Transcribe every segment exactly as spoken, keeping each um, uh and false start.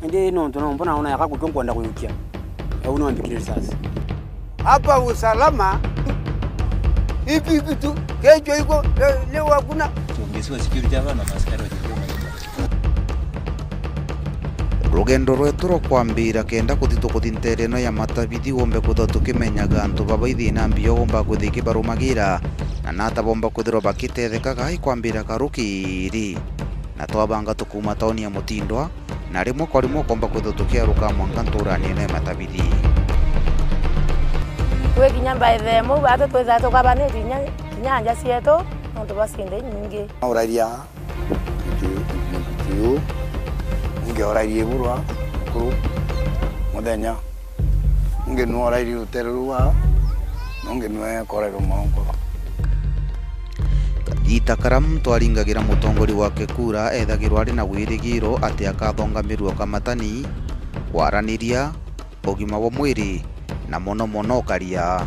Indi nontu no mbona ona yaka gutio nkwenda kujukia. Au no mbikire risasi. Hapa usalama, hivi vitu, kesho iko, leo, leo hakuna. Tuongezwe security hapa na maaskari wa Rugendo rwetu rwa kwambira kenda kuthi tukuthi nteere ino ya Matabithi, wombe kwithwa tukimenyaga antu baba ithina mbio bomba kwithwa ikibarumagira, na nata bomba kwithirwa bakitethekaga ikwambira karukiri. Na twabanga tukuuma tauni ya Mutindwa, na rimwe kwa rimwe ukomba kwithwa tukiaruka mwanka nturani ino ya Matabithi. Kwi kinya mbaithe imwe, batu twithaa tukabanite kinya, kinya nja cietu, nontu bwa ciindi inyingi. Auraria. Mutuyu, mutuyu, ungi orairie burwa nkuru muthenya, ungi nu orairie rutere rwa, na ungi nwe korairwe mwankoro. Kagiita karia muntu aringagira mutongoria wake kura, ethagirwa ari na wirigiro ati akathongamirua kamatani, kwaraniria, ugima bwa mwiri, na mono mono ukaria.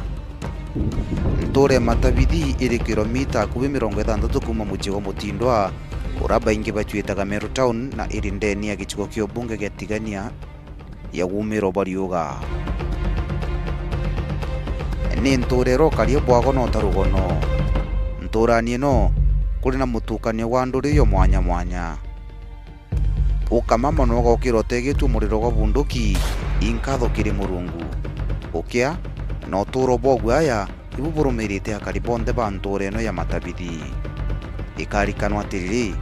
Ntuura ya Matabithi iri kilomita akubi mirongo itantatu kuuma mucii wa Mutindwa, uria baingi bacwitaga Meru Town, na iri ndeni ya gicigo kia ubunge gia Tigania ya Gumiro bwa Riuga. Ni ntuura iria ukaria bwago no ta rugono. Ntuurani ino, kuri na mutukanio wa nduri yo mwanya mwanya. Ukama mono ugokira utegetue muriro gwa bunduki, inkatho kiri Murungu. Ukia na utuuro bwa uguaya ibu burumirite akari bonthe ba ntuura ino ya Matabithi. Ikarikanwa atiriri,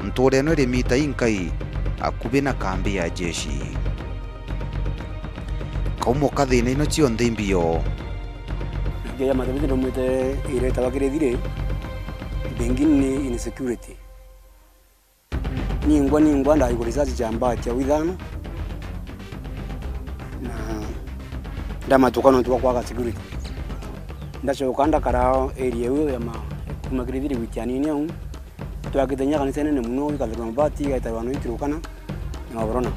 ntuura ino iri mita inkai akubi na kambi ya jeshi. Kaumo ka thina ino cionthe imbio. Ngeja Matabithi ndumwite iretawa kiri thiri, bengine ni insecurity. Ningwa, ningwa, ndaigwa risasi cia mbati au ithano, na ndamatuka nontu bwa kwaga security. Ndacoka ndakara area iu ya ma-, kuma kiri thiri wiki anini au, twakite kinya kanisa inene mono, ikathirwa mabati, igaitawa no itirukana na maborona.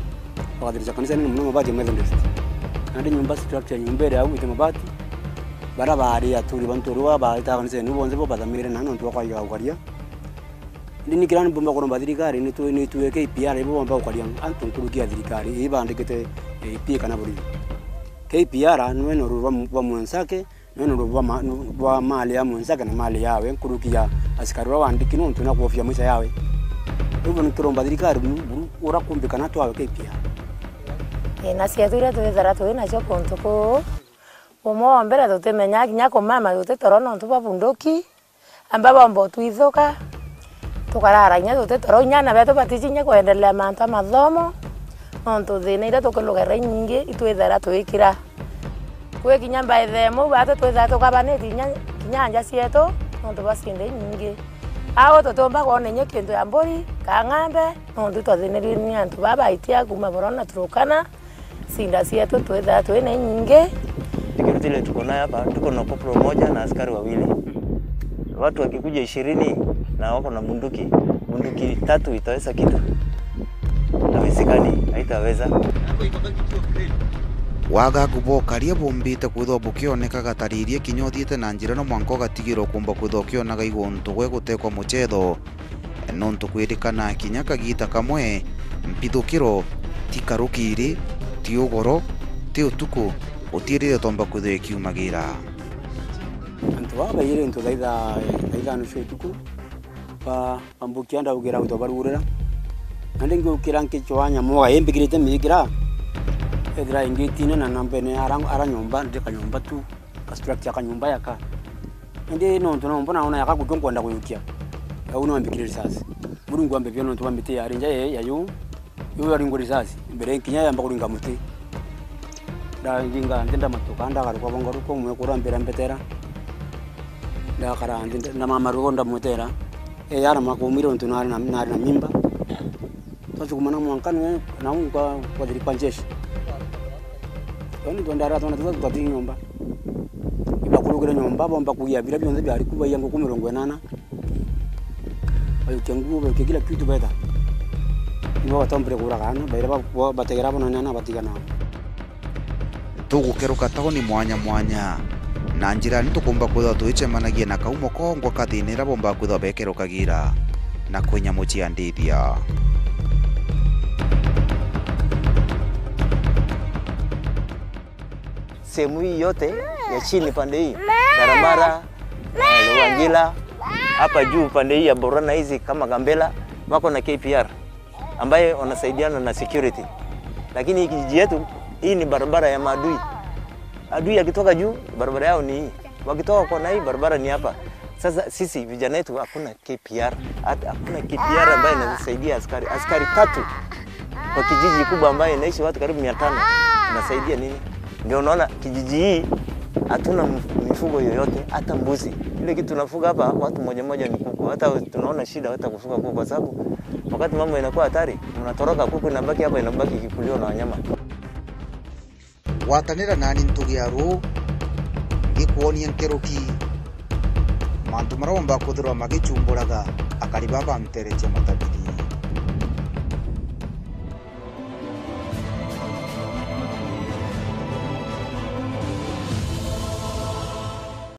Bakathirica kanisa inene mono mabati ya Methodist. Nandi nyomba, structure ya nyomba iria au ite mabati, baria baari aturi ba nturi baa baitaga kanisa inu bonthe bo bathamire na nontu bwa kwaiga ukaria. Indi ni kira ni mbumba kuromba thirikari, ni tu-, ni tuwe K P R ibo bomba gukaria antu nkuruki ya thirikari, ii bandikite A P kana borithi. K P R niwe noruru rwa mu-, rwa mwenzake, niwe noruru rwa ma-, rwa mali ya mwenzake na mali yawe, nkuruki ya asikari uria wandiki nontu na kuofia maisha yawe. Riu ni turomba thirikari buru, buru uria kumbikana twawe K P R. Ii, na cietu iria twithira twi nacio kuntu kuu, umwe wa mbere tutimenyaa kinya kumama, tuti toro nontu bwa bunduki. Amba bomba utwithuka, tukarara inya tuti toro, inya ana betu batiji inya kwendelea mantu a mathomo, nontu thina iria tukilugerera inyingi itwithaira twikira. Kwi kinya mbaithe imwe, batu twithaira tukabanite inya, inya nja cietu, nontu bwa ciindi inyingi. Au tutiumba kwona inya kintu ya mburi, ka ng'ambe, nontu itwathinirue ni antu baa baitia kuuma Borona Turukana. Sinda cietu twithaa twi na inyingi. Security ile tuko nayo hapa, tuko na koplo moja na askari wawili. Watu wakikuja ishirini na wako na bunduki, bunduki tatu itaweza kitu? Haiwezekani, haitaweza. Wagagu bwa ukaria bumbite kwithwa bukioneka gataririe kinya uthiite na njira no mwanka ugatigirwa kumba kwithwa ukionaga iguntu gwe gutekwa muchetho. Nontu kwirikana kinya kagiita kamwe, mpithukiro ti karukiri, ti ugoro, ti utuku, guti riria itomba kwithirwa ikiumagira. Antu baa bairi into thaa itha-, thaa ithano cia utuku, ba-, bambukia ndaugira gwitwa barurira. Nandi ngiukira nkicwaa nyamu, imbikirite miikira, ethira ingitine na nambene ara, ara nyomba, ndi kanyomba tu. Ka structure ka nyomba yaka. Indi nontu no mbona ona yaka gutio nkwenda kujukia. Au no mbikire risasi. Murungu ambe bio nontu bwa miti yari nja ye, ya yu. Yu yari ngo risasi. Mbere nkinya yamba kuringa muti. Ndaringa nthi ndamatuka, ndagaruka bongaruka umwe kura mbira mbetera. Ndakara nthi nda-, ndamama rugo ndamwetera. E, yara makumire untu nari na, nari na mimba. Twasukumana mwanka nwe, nau kwa, kwa thiri kwa njeshi. Yaani twendara twana tuthatu twati nyomba. Ibakurukire nyomba, bomba kugia bira bionthe biari ku, baiya nguku mirongo inana. Baikia nguo, baikia kila kitu beta. Ibo batombire kuraga ana, baira ba, ba, bategera bona nana batigana. Tugukeruka tauni mwanya mwanya. Na njirani tukumba kwithwa twicemanagia na kaumo kongwa ka thina iria bomba kwithwa bekerukagira na kwi nyamu cia ndithia. Sehemu hii yote ya chini pande hii, Garamara, eh, Luangila, hapa juu pande hii ya Borana hizi kama Gambela, wako na K P R ambaye wanasaidiana na security. Lakini hii kijiji yetu, hii ni barabara ya maadui. Adui akitoka juu, barabara yao ni hii. Wakitoka kona hii, barabara ni hapa. Sasa sisi vijana wetu hakuna K P R, hata hakuna K P R ambaye inasaidia askari. Askari tatu kwa kijiji kubwa ambaye inaishi watu karibu mia tano, inasaidia nini? Ndio unaona kijiji hii hatuna mf-, mifugo yoyote, hata mbuzi. Ile kitu tunafuga hapa, watu moja moja ni kuku. Hata tunaona shida hata kufuga kuku, kwa sababu wakati mambo inakuwa hatari, mnatoroka, kuku inabaki hapa, inabaki ikikuliwa na wanyama. Gwatanira nani ntugi ya ruu, ngikwonia nkeruki mantu maria omba kwithirwa magichumburaga akari baba ntere cia Matabiri.